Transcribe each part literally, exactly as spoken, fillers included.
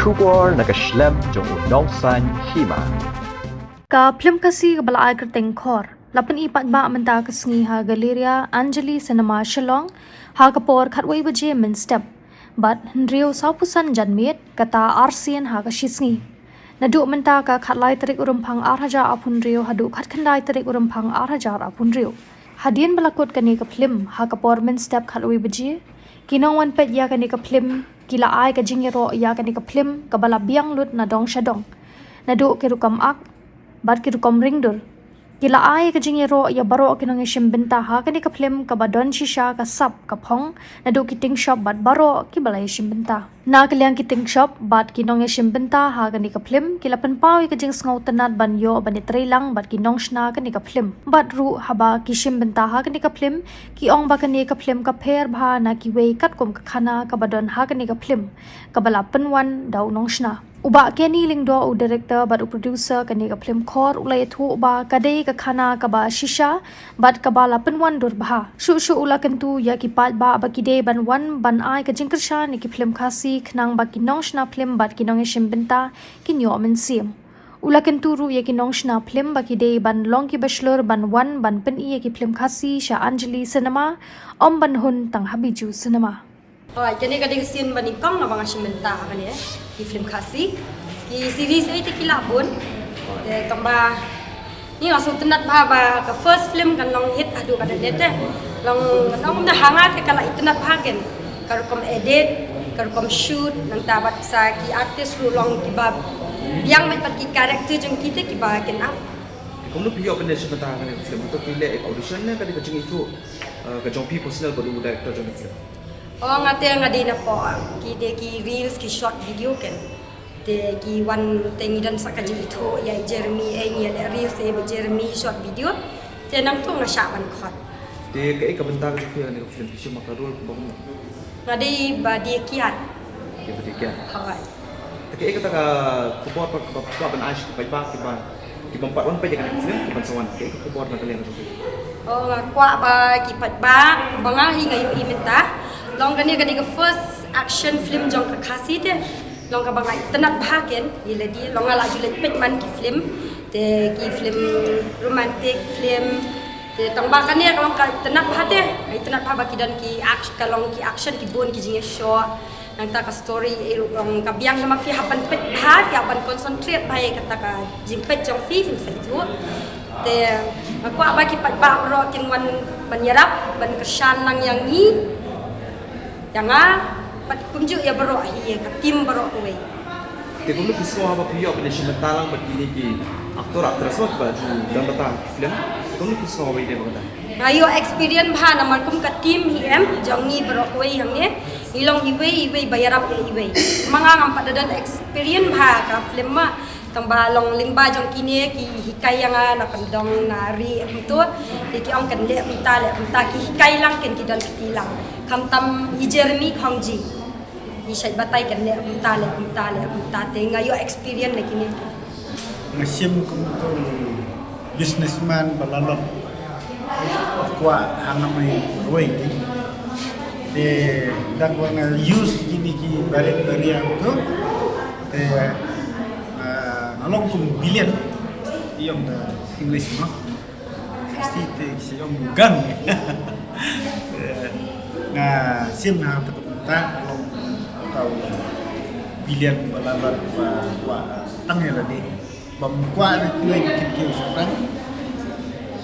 Khubor na ka shlem jong u nongsan hima. Ka phlim Khasi kaba la ai kyrteng Khor la pyni paidbah mynta ka sngi ha Galleria Anjali Cinema Shillong ha ka por khatwei baje mynstep bad hynriew sawphew san janmiet, kata arsien ha ka shisngi. Naduh mynta ka khatlai tarik u Rymphang ar hajar arphew hynriew haduh khatkhyndai tarik u Rymphang ar hajar arphew hynriew. Hadien ba la kut kane ka phlim ha ka por mynstep khatwei baje, ki nongwan peit ïa kane ka phlim ki la ai ka jingïaroh ïa kane ka phlim kaba la biang lut na dong sha dong, naduh ki rukom ak bad ki rukom ringdur. Ki la ai ka jingïaroh ïa baroh ki nongïashim bynta ha kane ka phlim kaba don shisha ka sap ka phong naduh ki ting shop bad baroh kiba la ïashim bynta. Na ka liang ki ting shop bad ki nongïashim bynta ha kane ka phlim ki la pynpaw ïa ka jingsngewtynnat ban ïoh ban ïatreilang bad ki nongshna kane ka phlim. Bad ruh haba ki shim bynta ha kane ka phlim, ki ong ba kane ka phlim ka pher bha na kiwei katkum ka khana kaba don ha kane ka phlim kaba la pynwan da u nongshna. U Bah Kenny Lyngdoh, u director bad u producer kane ka phlim Khor, u la ïathuh ba ka dei ka khana kaba shisha bad kaba la pynwan dur bha. Shuh shuh u la kyntu ïa ki paidbah ba ki dei ban wan ban ai ka jingkyrshan ïa ki phlim Khasi khnang ba ki nongshna phlim bad ki nongïashim bynta kin ïoh mynsiem. U la kyntu ruh ïa ki nongshna phlim ba ki dei ban long kiba shlur ban wan ban pyni ïa ki phlim Khasi sha Anjali Cinema, ym ban hun tang ha Bijou Cinema. Hooid, kane ka dei ka sien ba nyngkong ba nga shim bynta ha kane ki phlim Khasi. Ki series ei te ki la bun. Te tang ba ni nga sngewtynnat bha ba ka first film kan long hit haduh katta katta te. Long, long kumta ha nga te ka la itynnat bha ken. Ka rukom edit, ka rukom shoot, nangta bad sa ki artist ruh long kiba biang bad ki character jong ki te kiba ken ap. Kumno phi ïoh ban shim bynta ha kane ka film? Hato phi leh audition ne ka dei ka jingithuh, eh, ka jong phi personal bad u director jong ka film? Oh, nga te nga dei na pdeng ki dei ki reels, ki short video ken. Te ki wan te ngi don sa ka jingithuh ïa i Jeremy, eh, ngi ïa leh reels ïa i Jeremy short video. Te nangta nga shah ban khot. Te kaei ka bynta ka jong phi ha kane ka film, phi shim ma ka role kumba kumno? Nga dei ba die kiad. Dei ba die kiad. Hooid. Te kaei kata ka khubor ba, ba, ba ban ai sha ki paidbah kiba, kiba ym pat wan peit ïa kane ka film, kiban sa wan, kaei ka khubor na ka liang ka jong phi? Oh, nga kwah ba ki paidbah, ba nga hi nga ïohi mynta. Long kane ka dei ka first action film jong ka Khasi te. Long kaba nga itynnat bha ken, ïa lade, long nga la ju leit peit man ki film. Te ki film romantic film. Te tang ba kane ka long ka itynnat bha te, itynnat bha ba ki don ki act-, ka long ki action ki bun ki jingïashoh. Nangta ka story, eh, ruh long ka biang, namar phi hap ban peit bha, phi hap ban concentrate bha ïa kata ka jingpeit jong phi, phin sa ithuh. Te nga kwah ba ki paidbah baroh kin wan ban ïarap, ban kyrshan lang ïa ngi. Ïa nga, bad kumjuh ïa baroh hi, ïa ka team baroh kawei. Te kumno phi sngew haba phi ïoh ban ïashim bynta lang bad kine ki actor actress ba ju don bynta ha ki film? Kumno phi sngew haba ïadei bad kata? Nga ïoh experience bha namar kum ka team hi em jong ngi baroh kawei hangne. Ngi long iwei iwei ba ïarap ïa iwei. Ma nga ngam pat da don experience bha ka film ma. Tang ba long lyngba jong kine ki hikai ïa nga na kyndong na ri kumto. Te ki ong kan leh kumta leh kumta, ki hikai lang, kan ki don kti lang. Khamtam i Jeremy Khongji. I shait batai kan leh kumta leh kumta leh kumta, te nga ïoh experience na kine. Nga shim kum uto u businessman ba la lok kwah ha nga mai roi ni. Te da kwah nga use kine ki barit baria uto. Te, ah, nga long kum villain. I ong da English mo. Khasi te ki sa ong gang. Nga shim ha kata ka bynta, long uta u villain ba la lok ba kwah tang ïa lade. Bym kwah re kiwei ki kiew shaphrang.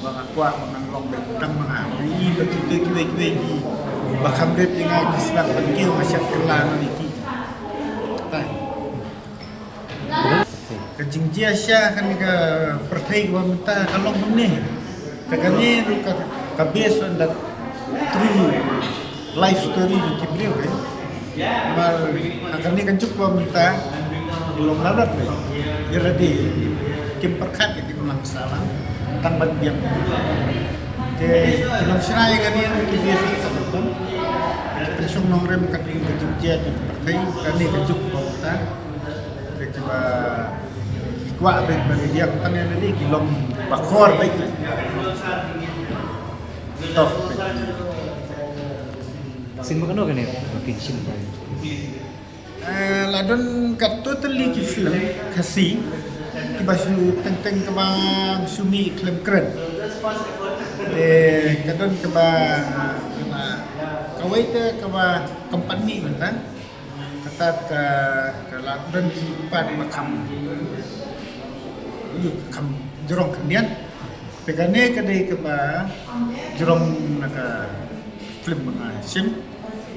Ba nga kwah ba ngan long beit tang ma nga. Ngi ba kito kiwei kiwei ki ba kham rit ïa nga ki sdang ban kiew, nga shah kylla na ki. Te ka jingjia sha kane ka pyrthei kaba mynta ka long kumne. Te kane ruh ka, ka base on that true life story jong ki briew, eh. Namar ha kane ka juk kaba mynta ki long lalot, eh. Ïa lade kim pyrkhat ïa ki nongshna lang tang ban biang. Te ki nongshna ïa kane ruh ki base on that ruh. Ki pynshong nongrim, kane ka jingjia jong ka pyrthei, kane ka juk kaba mynta. Te kiba kwah beit ban biang tang ïa lade ki long bakor beit. Toh beit. Sien ba kano kane ba phin shim? Eh, Ka don ka totally ki film Khasi kiba shu teng teng kaba shu mih khlem kren. Te ka don kaba, kaba kawei te kaba kam pat mih mynta. Kata ka, ka la don ki pat ba kham, yu kham jrong khyndiat. Te kane ka dei kaba jrong na ka film ba nga shim.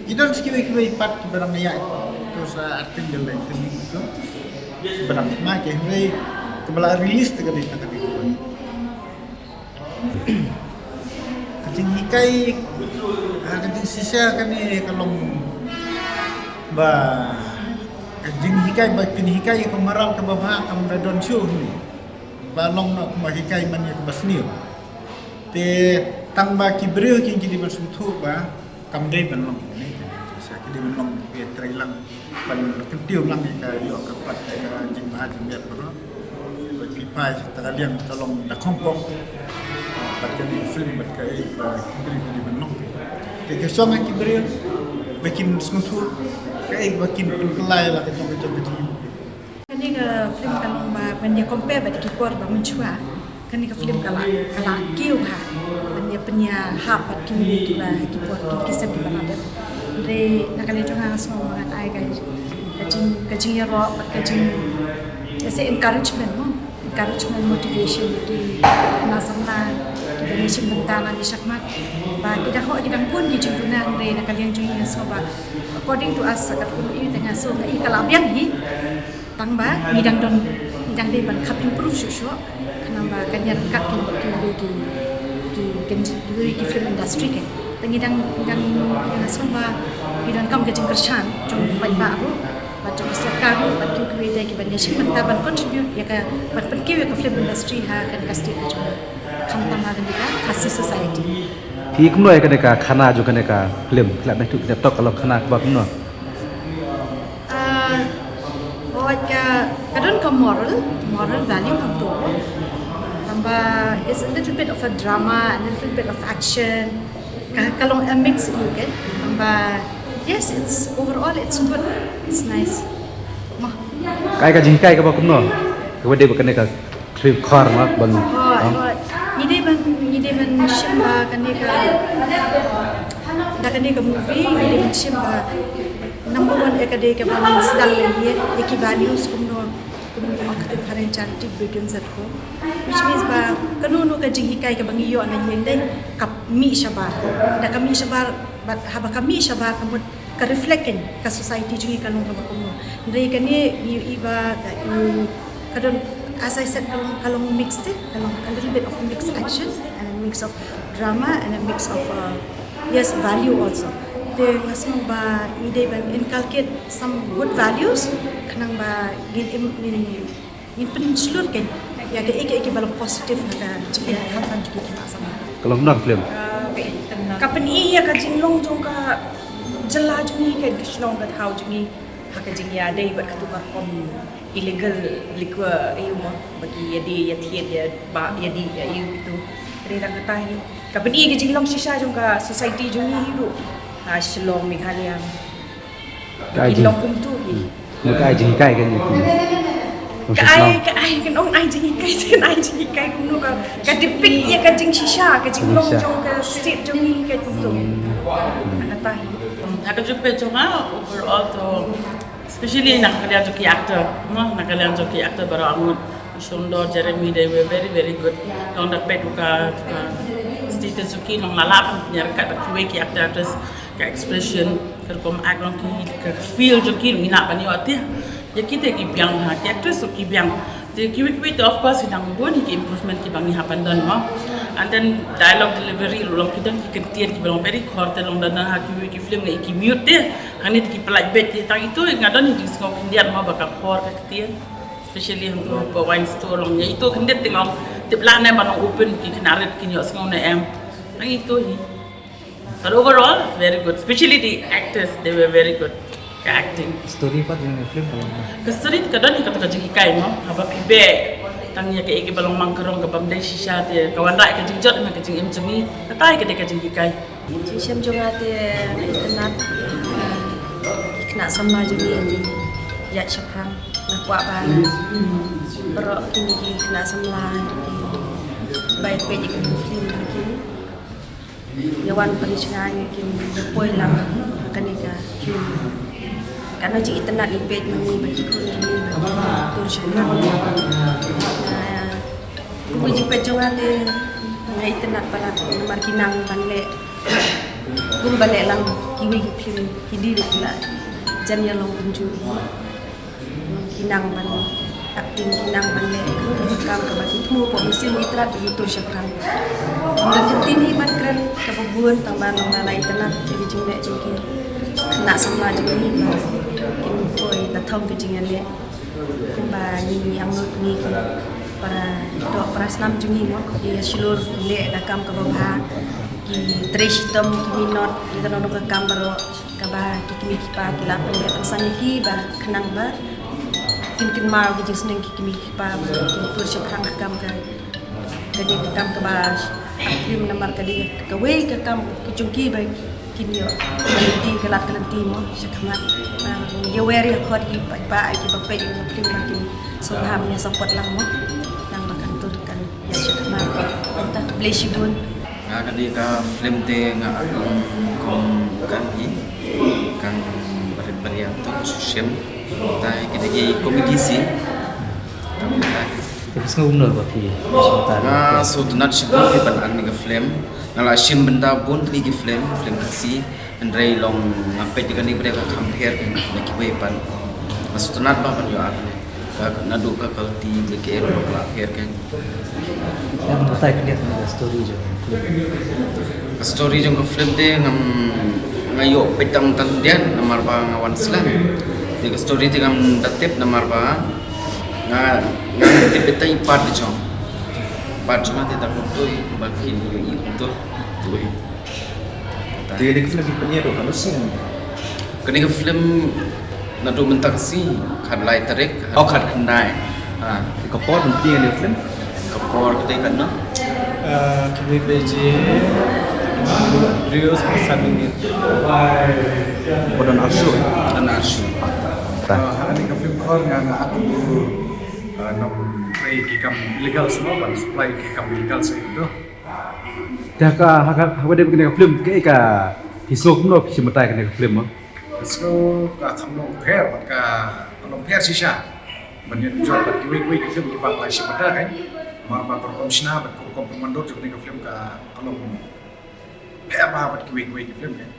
Ki don sa kiwei kiwei pat kiba dang ïaid. To sa acting da lei te ni to. Ba dang ma ke hynrei kaba la release te ka dei ta ka dei. Ka jinghikai, ha, ka jingshisha kane ka long ba ka jinghikai ba pynhikai ka maral kaba bha kam da don shuh hi. Ba long na kumba hikai man ïa kaba sniew. Te tang ba ki briew kin ki dei ban sngewthuh ba kam dei ban long ne, sa ki dei ban long ba trei lang ban kyntiew lang ïa ka, ïoh ka pat ïa ka jingbha jingmiat baroh. Ba ki phai ta ka liang ka long da khongpong. Bad kane ka film bad kaei ba ki briew ki dei ban long. Te ka shong ïa ki briew ba kin sngewthuh kaei ba kin pynkylla la ka jong ka jong ka jong. Kane ka film ka long ba ban ïa compare bad ki por ba mynshuwa. Kane ka film ka la, ka la kiew ha ban ïa pynïahap bad kiwei kiba ki por ki, ki sem kiba la dep. Hynrei na ka liang jong nga nga sngew ba ngan ai ka, ka jing, ka jingïaroh bad ka jing, ïa se encouragement mo. Encouragement, motivation ïa ki khynnah samla kiba ngi shim bynta na ki shakhmat. Ba ki dang hok ki dang bun ki jingduna hynrei na ka liang jong ngi nga sngew ba according to us sa katkum i te nga sngew nga i ka la biang hi. Tang ba ngi dang don, ngi dang dei ban kham improve shuh shuh. Khnang ba kan ïaryngkat kin bad kiwei ki, ki, ki, kiwei ki film industry ke. Te ngi dang, ngi dang, ngi dang sngew ba ngi donkam ka jingkyrshan jong paidbah ruh bad jong ka sorkar ruh bad kiwei kiwei de kiban ïashim bynta ban contribute ïa ka, ban pynkiew ïa ka film industry ha kane ka state ka jong ngi. Khamtam ha kane ka Khasi society. Phi kumno ïa kane ka khana jong kane ka film? Khlem beit tu khlem tok ka long khana kaba kumno? Ah, oh, ka, ka don ka moral, moral value hangto. Tangba, it's a little bit of a drama, a little bit of action. Ka, ka long a mix, you get. Tangba, yes, it's overall it's good. It's nice. Mah. Kai ka jinghikai kaba kumno? Kaba dei ba kane ka Trip khar ma ban. Oh, oh. Ngi dei ban, ngi dei ban shim ba kane ka, da kane ka movie ngi dei ban shim ba number one, eh, ka dei ka ban sdang leh ïa, ïa ki values kumno, kumno ong ka tip phareng charity begins at home, which means ba kano kano ka jinghikai kaba ngi ïoh na ïing dei ka mih shabar, da ka mih shabar, bad haba ka mih shabar ka mut ka reflect kein ka society jong ngi ka long kaba kumno. Hynrei kane ngi ïohi ba ka, i, ka don, as I said, ka long, ka long mix te, ka long a little bit of mixed action and a mix of drama and a mix of, uh, yes, value also. Te nga sngew ba ngi dei ban inculcate some good values khnang ba ngin im, ngin Ngin pynshlur kein ïa kaei kaei kiba long positive ha ka jingim khamtam jong ki khynnah samla. Ka long kumno ka film? Ka pyni ïa ka jinglong jong ka jylla jong ngi, ka Shillong, ka thaw jong ngi, ha ka jingïadei bad katu ka rukom illegal liquor, ïa mo, ba ki ïadei ïathied ïa ba ïadei ïa ïa kitu. Hynrei tang kata hi ka pyni ïa ka jinglong shisha jong ka society jong ngi hi ruh ha Shillong, Meghalaya. Ka ai jing, long kumtu hi. Ka ai jinghikai kan ïa ki. Ka ai, ka ai, kan ong ai jinghikai, kan ai jinghikai kumno ka, ka depict ïa ka jingshisha, ka jinglong jong ka state jong ngi ka kumtu. Kata hi. Ha ka jingpeit jong nga overall to, especially na ka liang jong ki actor, no, na ka liang jong ki actor baroh arngut. Shondor, Jeremy, they were very, very good. Long da peit ka, ka status jong ki, long la lah ban pynïaryngkat bad kiwei ki actor actress, ka expression, ka rukom act jong ki, ka feel jong ki, ngi lah ban ïoh te. Ïa ki te ki biang ha, ki actress ki biang. Te kiwei kiwei te of course ki dang bun ki improvement kiba ngi hap ban don mo. And then dialogue delivery ruh long ki don ki kyntien kiba long very khor te long da na ha kiwei ki film ngi ki mute te. Hangne te ki pynlait beit te tang ito nga don hi jingsngew khyndiat mo ba ka khor ka kyntien. Especially hangto ba wine store long ïa ito khyndiat te nga ong tip lah ne ba nang open ki khynnah rit kin ïoh sngew ne em. Tang ito hi. But overall it's very good. Especially the actors, they were very good. Ka acting. Story pat jong ka film ka long kumno? Ka story ka don hi kato ka jinghikai mo. Haba phi beh tang ïa kaei kaba long mang ka rong kabym dei shisha te ka wanrah ka jingjot na ka jingim jong ngi. Kata hi ka dei ka jinghikai. Jingshem jong nga te itynnad, ki khynnah samla jong ngi, ki, Ïa shaphrang nga kwah ba baroh kine ki khynnah samla ki bai peit ïa kine ki film ba kin ïa wan pynshngaiñ ïa kin ïa poi lang ha kane ka film. Katno jingïatynnad ngi peit ma ngi ba ki khun jong ngi ba ki tur shaphrang. Kum ka jingpeit jong nga te nga itynnad palat namar ki nang ban leh kumba leh lang kiwei ki film ki dei ruh ki la jan ïalong kumjuh. Ki nang ban acting, ki nang ban leh kumba ki kam kaba ki thmu hapoh mynsiem ki trat ba ki tur shaphrang. Ym don jingtip hi ban kren kaba bun tang ba nga la itynnad ïa ki jingleh jong ki khynnah samla jong ngi ba kin poi la thong ka jingïaleh. Kumba ngi angnud ngi ki para doh para snam jong ngi mo, ki ïa shlur leh ka kam kaba bha, ki trei shitom, ki minot ïa kano kano ka kam baroh kaba ki kmie ki kpa ki la pynleh pynsan ïa ki ba khnang ba kin kynmaw ki jingsneng ki kmie ki kpa ba kin tur shaphrang ka kam ka Ka dei ka kam kaba akrim namar ka dei kawei ka kam ka jong ki ba kin ïoh ka lynti ka lad ka lynti mo sha khmat. Ïa wer ïa khot ki paidbah kiba peit ïa ka film ba kin sngewbha ban ïa support lang mo. Nang ba kan tur kan ïa sha khmat. Te khublei shibun. Nga ka dei ka film te nga act long kong Kang hi, Kang Barit Bariam tu shisien. Te ka dei ki comedy scene. Te phi sngewbha ba phi sngewbha. Nga sngewtynnat shibun phi ban act ïa ka film. Nga la shim bynta bun tylli ki film, film Khasi. Hynrei long nga peit ïa kane ba dei ka kham pher na kiwei pat. Nga sngewtynnat ba ban ïoh act. Ka naduh ka quality ba ki ïoh ka la pher ka. Ïa, batai khyndiat ka story jong ka film. Ka story jong ka film te ngam, nga ïoh peit tang tang diat namar ba nga wan slem. Te ka story te ngam da tip namar ba nga, nga tip ïa i part jong. Part jong te ta kumto i ba ki i kumto. Te Te kane ka film ki pynïaid katno sien? Kane ka film naduh mynta ka sngi khatlai tarik, oh, khatkhyndai. Ha. Ka por ban pynïaid kane ka film? Ka por ka dei katno? Ah, kine baje briew spah san minit. Ba don ar show? Don ar show. Ta. Ah, ha kane ka film khor nga nga act, ah, nong trei ki kam illegal semua, ban supply ki kam illegal seh tu. Te ha ka, ha ka, ha ka dei kane ka film, kaei ka phi sngew kumno phi shim bynta kane ka film mo? Sngew ka kham long pher bad ka long pher shisha. Ban ïa jop bad kiwei kiwei ki film kiba nga la shim bynta kein. Namar ba ka rukom shna bad ka rukom pynwandur jong kane ka film ka long pher bha bad kiwei kiwei ki film kein.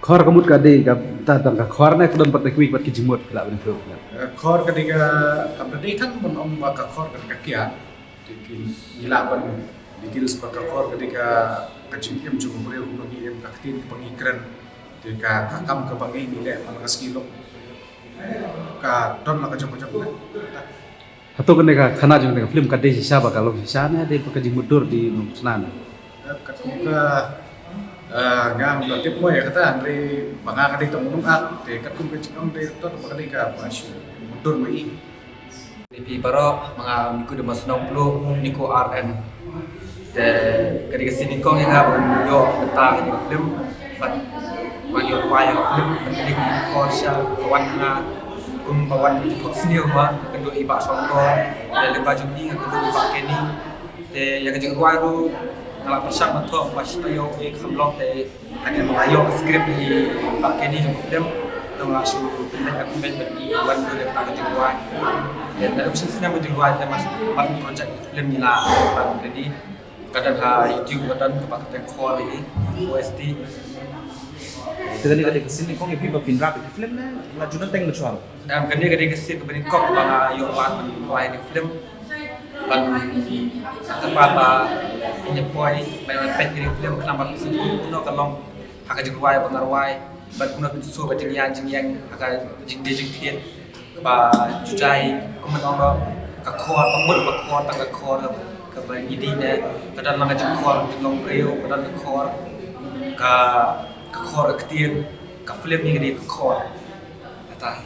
Khor ka mut ka dei ka ta tang ka khor ne ka don bad kiwei bad ki jingmut phi lah ban pynlong. Eh, khor ka dei ka kam ka dei tang ban ong ba ka khor ka dei ka kiad. Te ki ngi lah ban details ba ka khor ka dei ka, ka jingim jong u briew kumno ngi im, ka ktien kaba ngi kren. Te ka, ka kam kaba ngi, ngi leh man la ka sngi long. Ka don la ka jong ka jong ka. Hato kane ka khana jong kane ka film ka dei shisha ba ka long shisha ne dei ba ka jingmutdur dei nongshna ne? Eh, katkum ka, eh, ngam da tip mo ïa kata, hynrei ba nga ka dei tang u nongak, te katkum ka jingong dei to ba ka dei kaba shu mutdur ma i. Phi baroh, ma nga Nicodemus Nongpluh, Nico R N. Te ka dei ka sien nyngkong ïa nga ban ïoh bynta ha kane ka film bad ban ïoh rwai ha ka film. Bad ka dei ka khor sha ka wan nga kum ba wan ka jingkhot sniew ba nga kynduh ïa i Bah Shongkor. Te lyngba jong i nga kynduh ïa i Bah Kenny. Te ïa ka jingrwai ruh nga la pyrshang ban thoh ba shi taïew eh kham long te hadien ba nga ïoh ka script ïa i Bah Kenny jong ka film. Te nga shu pynbeit, nga pynbeit bad i wan dur ïa kata ka jingrwai. Te nga dang shu snem ka jingrwai te mar, mar project film ngi la ban ready. Ka don ha YouTube, ka don kaba kyrteng Khor hi, O S T. Te kane ka dei ka sien nyngkong ïa phi ba phin rap ïa ka film ne la ju don teng mashwar? Em, kane ka dei ka sien kaba nyngkong ba nga ïoh wan ban rwai ïa ka film. Ban kyrpad ba phin ïa poi ban ïa peit ïa ka film khnang ba phin sngewthuh kumno ka long ha ka jingrwai ba nga rwai. Bad kumno phin sngewthuh ka jingïaid jingïeng ha ka jingdie jingthied. Kaba ju jai, kumno ong, ka khor, ka mut ba khor, tang ka khor kaba ngi dih ne, ka don lang ka jingkhor ka jinglong briew, ka don ka khor ka, ka khor ka ktien, ka film ngi ka dei ka khor. Kata hi.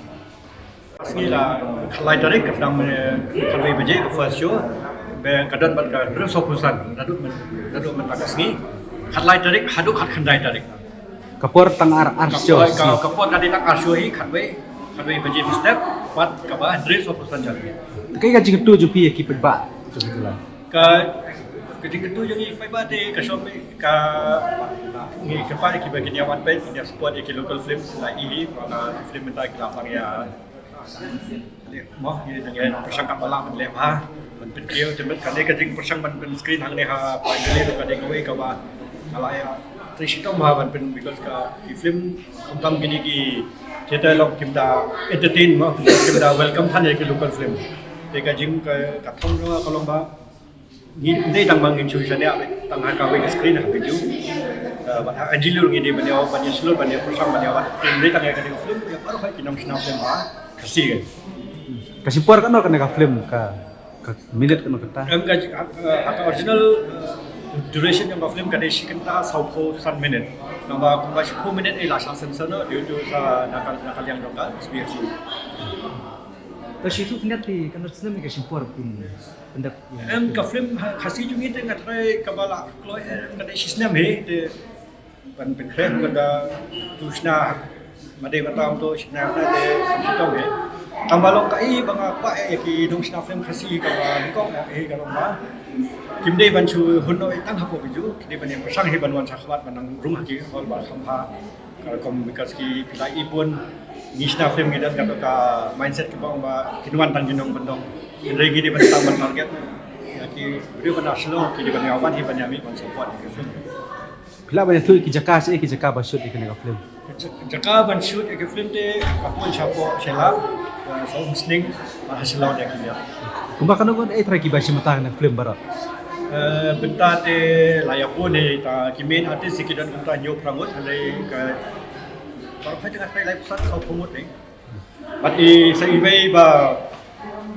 Sngi la khatlai tarik, ka dang, eh, khatwei baje ka first show. Ba ka don bad ka dress of Busan, naduh myn, naduh mynta ka sngi. Khatlai tarik haduh khatkhyndai tarik. Ka por tang ar, ar show. Ka, ka por ka dei tang ar show hi, khatwei. Khatwei baje mynstep, bad kaba hynriew sawphew san jan. Kaei ka jingkyntu jong phi ïa ki paidbah jong ka jylla? Ka, ka jingkyntu jong ngi ki paidbah te ka shong ka, ngi kyrpad ïa ki ba kin ïa wan peit, kin ïa support ïa ki local films, la i hi ba ka film mynta ki la pang ïa. Mo, ngi dang ïa pyrshang katba lah ban leh bha, ban pynkiew, te mynta kane ka jingpyrshang ban pyn-screen hangne ha Pine Valley ruh ka dei kawei kaba nga la ïa trei shitom bha ban pyn, because ka ki film khamtam kine ki theater long kim da entertain mo, kim da welcome than ïa ki local film. Te ka jing ka, ka thong jong nga ka long ba ngi dei tang ba ngin shu shaniah tang ha kawei ka screen ha Biju. Eh, bad ha Anjali ruh ngi dei ban ïa, ban ïa shlur, ban ïa pyrshang, ban ïa wat film, dei tang ïa kane ka film ïa baroh ki nongshna film ha Khasi. Ka shim por katno kane ka film, ka, ka minit katno kynta? Em, ka, ka, ka original, eh, duration jong ka film ka dei shi kynta sawphew san minit. Nangba kumba shiphew minit i la shah sensor noh due to sa na ka, na ka liang jong ka S B F C. Ka shi tu kynta te katno snem ka shim por pyn pyndep? Em, ka film ha, Khasi jong ngi te nga tharai kaba la kloi, em, ka dei shi snem hi te ban pynkhreh ka da tu shna ma dei ba tam tu shna na te kam shitom hi. Tang ba long kaei ba nga kwah ïa ki nongshna film Khasi kaba nyngkong ïa hi ka long ba kim dei ban shu hun noh tang hapoh Biju, ki dei ban ïa pyrshang hi ban wan shakhmat ban nang rung ha ki hall ba kham bha. Ka rukom, because ki phi la i bun ngi shna film ngi don kato ka mindset kaba ong ba kin wan tang ki nongkyndong. Hynrei ngi dei ban tang ban target ïa ki briew ba na Shillong, ki dei ban ïa wan hi ban ïa mih ban support ïa ki film. Phi lah ban ïathuh ki jaka, shaei ki jaka ba shoot ïa kane ka film? Jaka ban shoot ïa ki film te ka pun shapoh Shella, eh, sha Umsning, bad ha Shillong ïa ki ïa. Kumba katno ngut, eh, trai kiba shim bynta ha kane ka film baroh? Eh, bynta te la ïa bun hi, ta ki main artist ki don kumta hynñiew phra ngut, hynrei ka baroh hi te nga trai laiphew san sawphew ngut hi. Bad i sa iwei ba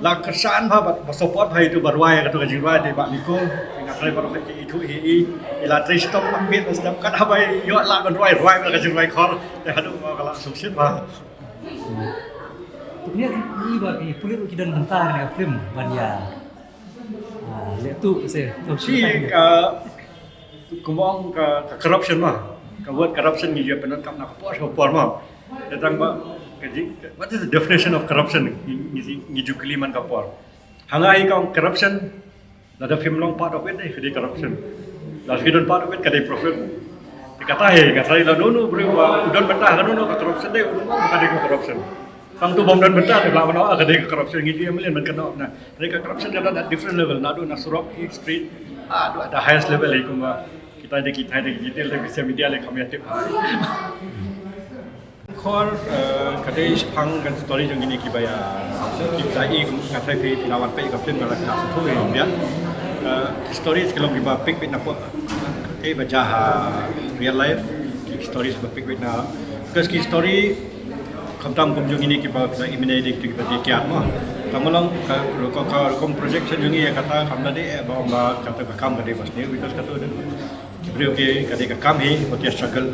la kyrshan bha, bad ba support bha ïa tu ba rwai, kato ka jingrwai te Bah Niko. Nga trai baroh hi te ithuh hi i, i la trei shitom bad miet shitom kat haba i ïoh lah ban rwai, rwai bad ka jingrwai khor. Te haduh ba ka la sngewsih bha. Pynïaid i ba ki pulit ruh ki don bynta ha kane ka film ban ïa, ah, leh tu se. Shi ka, kumba ong ka, ka corruption ma. Ka word corruption ngi ju pyndonkam na ka por sha ka por ma. Te tang ba ka jing, what is the definition of corruption? Ngi, ngi, ngi ju kylli man ka por. Ha nga hi ka ong corruption, lada phim long part of it, eh, ka dei corruption. Lada phi don part of it, ka dei profit. Te kata hi nga trai, lada uno uno briew ba u don bynta ha kano kano ka corruption dei, uno uno ka dei ka corruption. Tang tu bym don bynta te lah ban ong ka dei ka corruption, ngi ju ïa mlien ban kynnoh na. Te ka corruption ka don at different level, naduh na surok, hi street, ah, haduh at the highest level hi kumba kita dei, kita dei, kita dei, media lei kham ïa tip. Khor, eh, ka dei shaphang ka story jong kine kiba ïa, kiba ïa, nga trai phi, phi la wan peit ka film, nga la, nga sngewthuh ïa ïa. Eh, ki story ki long kiba pik pik na pdeng, eh, ba jia ha real life, ki story ba pik pik na, because ki story khamtam kum jong kine kiba, kiba imine dei, kiba dei kiad mo. Tang ba long ka, ka, ka, ka rukom projection jong ngi ïa kata kam da dei, eh, ba ong ba kata ka kam ka dei ba sniew, because kato dei ki briew ki, ka dei ka kam hi ba ki struggle.